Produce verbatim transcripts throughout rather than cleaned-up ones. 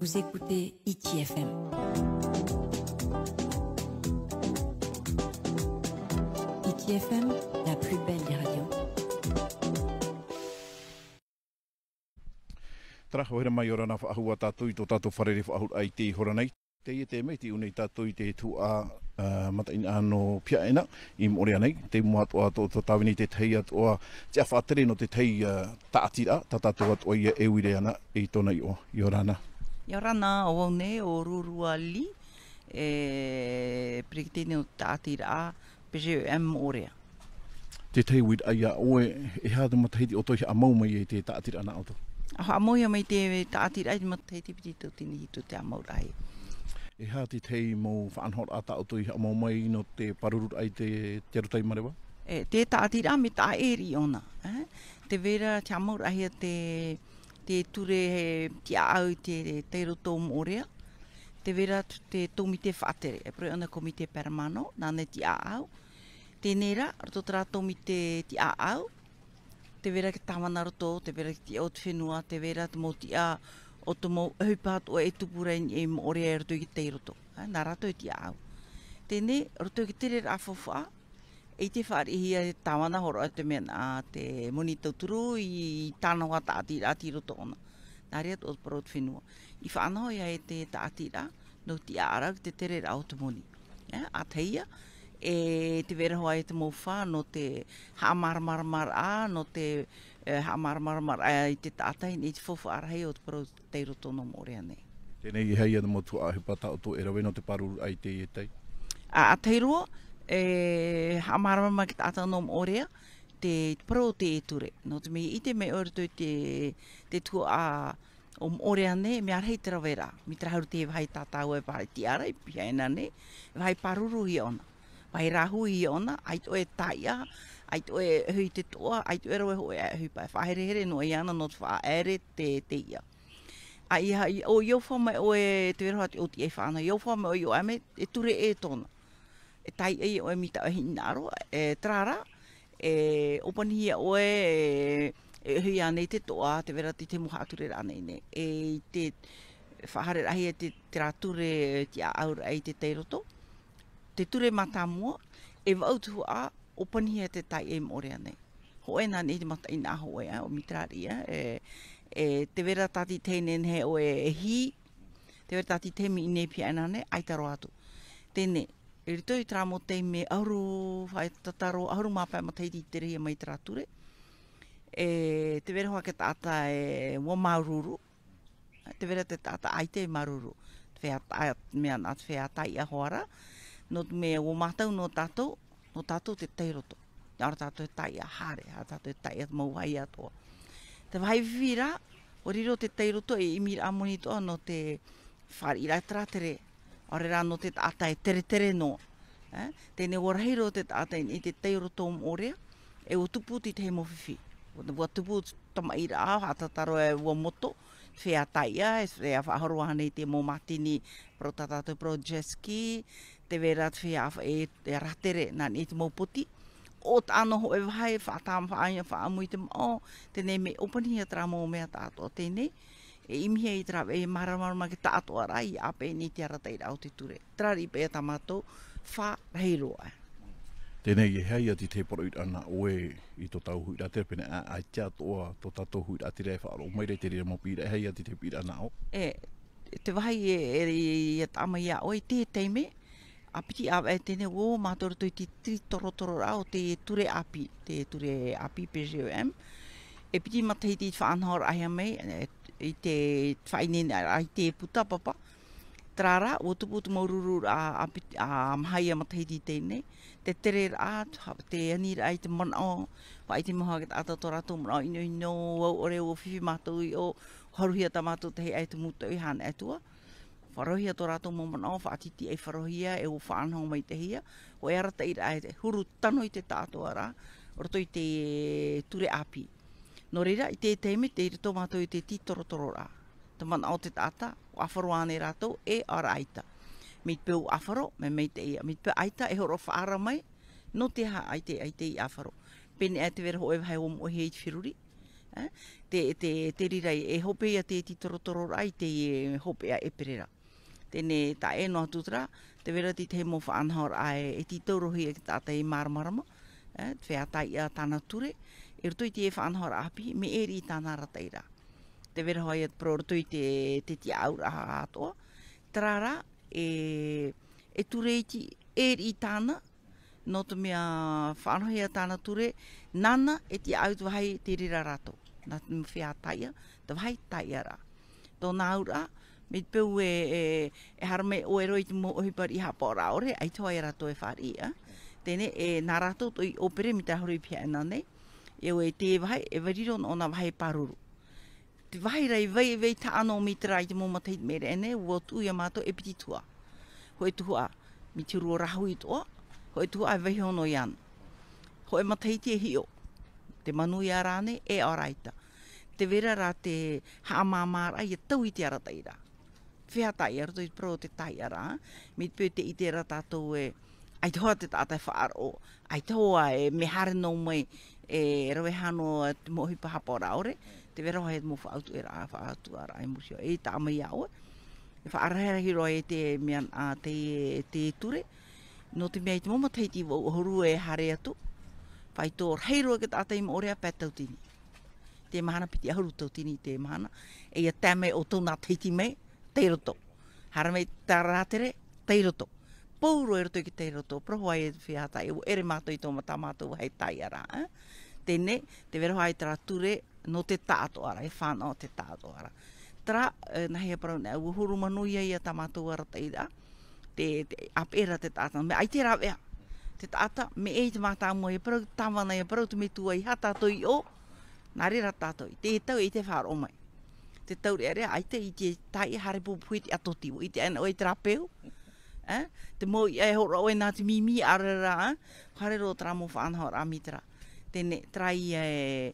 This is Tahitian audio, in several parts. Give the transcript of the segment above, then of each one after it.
Vous écoutez Hiti F M. Hiti F M, la plus belle des radios. Tara, ʻia haere mai, ʻia ora na faʻahou ā tātou i tō tātou fārerei-faʻahou-raʻa i teie hora nei. Teie te mea i tiʻu nei tātou i te tuhaʻa, ā, mataʻeinaʻa nō Pihaʻaina i Moʻorea nei, tei mua atoʻa tō, tō tāvini i te tahi atoʻa tiʻafaʻatere nō te tahi, ā, tāʻatiraʻa, tā tātou atoʻa ia e uira ana i tōna iʻoa. ʻIa ora na. ʻIa ora na, ʻo vau nei, ʻo Rurua Lee, e peretiteni nō te tāʻatiraʻa P G E M Moʻorea. Te tahi uiraʻa ia ʻoe, e aha te matahiti ʻoutou i haʻamau mai ai i te tāʻatiraʻa nā ʻoutou? ʻA haʻamau ia mai te tāʻatiraʻa i te matahiti piti tauatini hitu te haʻamauraʻa. E aha te tahi mau faʻanahoraʻa tā ʻoutou i haʻamau mai nō te pārururaʻa i te, te arotahi manureva? E, te tāʻatiraʻa mea taʻa ʻē riʻi ʻōna, e? Tē vai ra te haʻamauraʻahia te, te ture tiʻaʻau i te tairoto o Moʻorea. Tē vai ra te tōmite faʻatere, e parau ʻōna komite permanent, nāna e tiʻaʻau. Teie rā, roto terā tōmite tiʻaʻau, tē vai ra te tāvana roto, tē vai ra te tiʻa o te fenua, tē vai ra te mau tiʻa o te mau ʻohipa atoʻa e tupu ra i niʻa i Moʻorea i roto i te tairoto. Ā, nā rātou e tiʻaʻau. Teie, roto i te tereraʻa faufaʻa, ʻeita e fāriʻihia e te tāvana, hōroʻa te mea nā te moni tauturu i, i tāna hoʻi tāʻatiraʻa tei roto ʻōna. Nā reira atoʻa te parau o te fenua. I faʻanaho ia e te tāʻatiraʻa, nō te tiʻaraʻa i te tereraʻa o te moni. E, ʻa tahi ia, e tē vai ra hoʻi te mau fā, nō te haʻamāramaramaraʻa, nō te, e, haʻamāramaramaraʻa i te taʻata i niʻa i te faufaʻa rahi o te parau tei roto nō Moʻorea nei. Teie, e aha ia te mau tuhaʻa ʻohipa tā ʻoutou e rave nō te pārururaʻa i teie tahi? ʻA, ʻa tahi roa, e haʻamāramarama te taʻata nō Moʻorea, te, te parau o te ture. Nō te mea ʻite mai ʻoe i roto i te, te tuhaʻa o Moʻorea nei, mea rahi te raveraʻa. Mai te rā hau te vāhi tā tāua e vāhi tiʻa ra i Pihaʻaina nei, e vāhi pāruruhia ʻōna. Vāhi rāhuihia ʻōna, ʻaita ʻoe e taiʻa, ʻaita ʻoe e ʻohi i te toa, ʻaita ʻoe rave hoʻi e ʻohipa, e faʻaherehere noa iāna nō te faʻaʻere te, te iʻa. ʻA ia, i, ʻo, ʻia ʻōfaʻa mai ʻoe, tē vai ra hoʻi te ʻōtiʻa i faʻanaho, ʻia ʻōfaʻa mai ʻoe i ʻō ʻāmui, e ture ʻē tōna. E taiʻa ʻoe mai tā ʻoe hinaʻaro, e terā rā, e ʻōpanihia ʻoe, e, e ʻohi ānei te toa, tē vai ra te, te mau haʻatureraʻa nei nei. E i te faʻahaereraʻahia te, terā ture tiʻaʻauraʻa i te tairoto. Te ture mātāmua, e vaʻu tuhaʻa, ʻōpanihia te taiʻa i Moʻorea nei. Hōʻē nā niʻa i te mataʻeinaʻa hōʻē, ā, ʻo Mitrāria, e, e tē vai ra tātaʻitahi nehenehe ʻoe e hī, tē vai ra tātaʻitahi mai i niʻa i Pihaʻaina nei, ʻaita roa atu. Teie, i roto i terā mau taime ʻahuru, faʻatataro, ʻahuru mā pae matahiti i terehia mai terā ture. E tē vai ra hoʻi te taʻata e ua māuruuru, tē vai ra te taʻata ʻaita e māuruuru. Te feiā ta-, mea nā te feiā taiʻa hoʻi ra. Nō te mea ʻo mātou nō tātou, nō tātou te tairoto. ʻAore tātou e taiʻa haere, ʻaore tātou e taiʻa te mau vāhi atoʻa. Te vāhi fifi rā, ʻua riro te tairoto ei ʻimiraʻa moni atoʻa nō te fāriʻiraʻa i te rātere, ʻaore rā nō te taʻata e teretere noa. E? Teie ʻua rahi roa te taʻata i, i te tairoto o Moʻorea, e ʻua tupu te tahi mau fifi. ʻUa, ʻua tupu te tamaʻiraʻa, haʻatataro e ʻua moto, te feiā taiʻa, e te feiā faʻahoro ānei te mau mātini, parau tā tātou parau jet ski, tē vai ra te feiā fa-, e, e rātere, nā niʻa i te mau poti. ʻO taʻa noa hōʻē vāhi, faʻatāma, faʻa-, faʻaʻamu i te maʻo, teie mea ʻōpanihia terā mau mea tāʻatoʻa teie, e ʻimihia i terā, e māramarama te tāʻatoʻaraʻa i ʻāpeʻe nei i te arataʻiraʻa o te ture. Terā riʻi paʻi tā mātou, fā rahi roa. Teie, e aha ia te tahi poroʻi nā ʻoe i tō tātou huiraʻatira, pēnei ā, ʻaita atoʻa tō tātou huiraʻatira e faʻaroʻo mai ra i te reira mau piʻiraʻa, e aha ia te tahi piʻiraʻa nā ʻoe? E, te vāhi e, e, e, e taʻa mai iā ʻoe i te taime, ʻa piti ʻāvaʻe teie ʻo mātou roto i te tītorotororaʻa o te ture ʻāpī, te ture ʻāpī P G E M. E piti matahiti i te faʻanahoraʻahia mai, e, i te faʻaineineraʻa i te puta papa. Terā rā, ʻua tupu te mau rururaʻa ʻa piti, ʻa maha ia matahiti teie. Te tereraʻa, te aniraʻa i te manaʻo, faʻaʻite mau hoʻi te taʻata tō rātou manaʻo ʻinoʻino, ʻua ʻore, ʻua fifi mātou i ʻō, haruhia tā mātou tahi ʻae te mūtoʻi haʻanaʻe atu ā. Faʻaroʻohia tō rātou mau manaʻo, faʻatītīʻai faʻaroʻohia, e ʻua faʻanaho maitaʻihia, ʻo e arataʻiraʻa e huru tano i te tāʻatoʻaraʻa, roto i te ture ʻāpī. Nō reira, i te taime, tei roto mātou i te tītorotororaʻa. Te manaʻo o te taʻata, ʻua ʻāfaro ānei rātou, e ʻaore ʻaita. Mai te peu ʻua ʻāfaro, mea maitaʻi ia. Mai te peu ʻaita, e hōroʻa faʻaara mai, nō te aha ʻaita, ʻaita i ʻāfaro. Pēnei ā tē vai ra hōʻē vāhi ʻua moʻehia i te feruri, Te, te, te rira e hope ia te titorotororaʻa i te hope a ʻEperēra. Teie tā ʻē noa atu terā, te vera te tahi mau faʻanahoraʻa e, e tītau roa hia e te taʻata e māramarama, e, te feiā taiʻa tāna ture, i roto i te faʻanahoraʻa ʻāpī, mea ʻē riʻi tāna arataʻiraʻa. Te vera hoʻi ia te parau roto i te, te tiʻaʻauraʻa atoʻa, terā rā, e, e ture iti, ʻē riʻi tāna, nō te mea faʻanahohia tāna ture, nāna e tiʻaʻau te vāhi te reira rātou. Nā te feiā taiʻa, te vāhi taiʻaraʻa. Tōna auraʻa, mai te peu e, e, e haere mai ʻoe roa i te mau ʻohipa riʻi haʻapaʻoraʻa ʻore, ʻaita hoʻi rātou e fāriʻi, ā. Teie, e, nā rātou tō i ʻōpere mai te hōroʻa i pihaʻi anaʻe nei, e ʻoe te vāhi, e vai riro nō ʻōna vāhi pāruru. Te vāhi ra i vai, vai taʻa noa mai terā i te mau matahiti mai ra ʻānei, ʻua tuʻu ia mātou e piti tuhaʻa. Hōʻē tuhaʻa, mai te huru o Rāhui atoʻa, hōʻē tuhaʻa e vaiiho noa iāna. Hōʻē matahiti e hiʻo, te manuia rānei, e ʻaore ʻaita. Te vera rā te haʻamāmāraʻa ia taui te arataʻiraʻa. Feiā taiʻa roto i te parau o te taiʻaraʻa, mai te peu tē ʻite ra tātou e, ʻaita hoʻi te taʻata e faʻaroʻo, ʻaita hoʻi e mea haere noa mai, e rave hano te mau ʻohipa haʻapaʻoraʻa ʻore, te vera hoʻi te mau faʻautuʻaraʻa, faʻautuʻaraʻa i muri iho, e taʻa mai iā ʻoe. E faʻarahirahi roa e te mea, a, te, te ture, nō te mea i te mau matahiti vau ʻahuru e haere atu, faito rahi roa te taʻata i moʻorea pae tauatini. Te mahana piti ʻahuru tauatini te mahana, e ia tae mai ʻoutou nā Tahiti mai, tei roto. Haere mai tā rātere, tei roto. Pou roa i roto i te tei roto, parau hoʻi e feiā taiʻa, ʻua ʻere mātou i tō mata mātou vāhi taiʻaraʻa, ā. Teie, te vera hoʻi terā ture, nō te taʻatoʻaraʻa, e fānaʻo te taʻatoʻaraʻa. Terā, e, nā hea parau nei, ʻua huru manuia ia tā mātou arataʻiraʻa, te, te, ʻāpeʻe ra te taʻata, mea ʻaita e rāveʻa. Te taʻata, mea ʻē i te mātāmua, e parau tāvana, e parau te metua, ʻeiaha tātou i ʻō, nā reira tātou, i te tau, ʻeita e faʻaroʻo mai. Te taureʻareʻa, ʻaita i te taiʻa haere pupuhi te ʻatoti, ʻua ʻite anaʻe ʻoe i terā peu. E? Te mau iʻa e hōroʻa ʻoe nā te mimi, ʻaore rā, e? Haere roa terā mau faʻanahoraʻa mai terā. Teie, terā ia e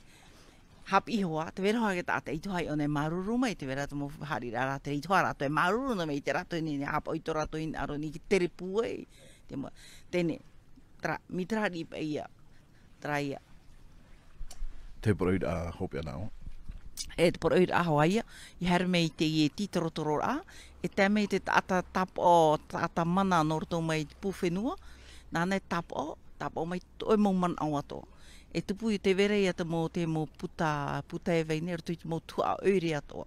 haʻapiʻi hoʻi, te vera hoʻi te taʻata, ʻaita hoʻi ʻōna e māuruuru mai, te vera te mau haʻapiʻiraʻa, te ʻaita hoʻi rātou e māuruuru noa mai i te rātou nei, nei haʻapaʻo i tō rātou hinaʻaro nei, i te tere pūai, te mau, teie, terā, mai terā riʻi paʻi ia. Terā ia. Te poroʻi hopeʻa nā ʻō. E te poroʻi hoʻi ia, i haere mai i te, i te tītorotororaʻa, e tae mai te taʻata tāpaʻo, taʻata mana nō roto mai i te pū fenua, nāna e tāpaʻo, tāpaʻo mai tō ʻoe mau manaʻo atoʻa. E tupu i te vera ia te mau, te mau puta, puta e vai nei, roto i te mau tuhaʻa ʻoire atoʻa.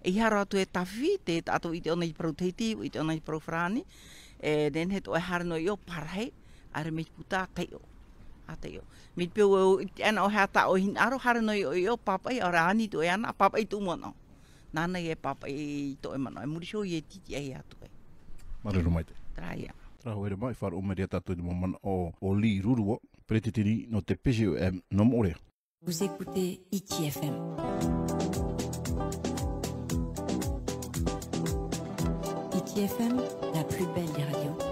E ʻeiaha roa atu e tāfifi, te taʻata ʻite ʻōna i te parau Tahiti, ʻite ʻōna i te parau Farāni, e nehenehe atoʻa e haere noa i ʻō, parahi, ʻaore mai te puta, taiʻo. A taiʻo. Mai te peu ʻoe, ʻite anaʻe ʻoe e aha tā ʻoe hinaʻaro, haere noa i ʻō, i ʻō, pāpaʻi, ʻaore ani tō ʻoe anaʻe, pāpaʻi tō ʻoe manaʻo. Nāna ia e pāpaʻi tō ʻoe manaʻo, e muri iho ia e tītiʻa atu ai. Māuruuru maitaʻi. Terā ia. Terā hoʻi ra mai, faʻaroʻo mai ra tātou i te mau manaʻo o Lee Rurua, peretiteni nō te P C O M nō Moʻorea. Vous écoutez Hiti F M. Hiti F M, la plus belle des radios.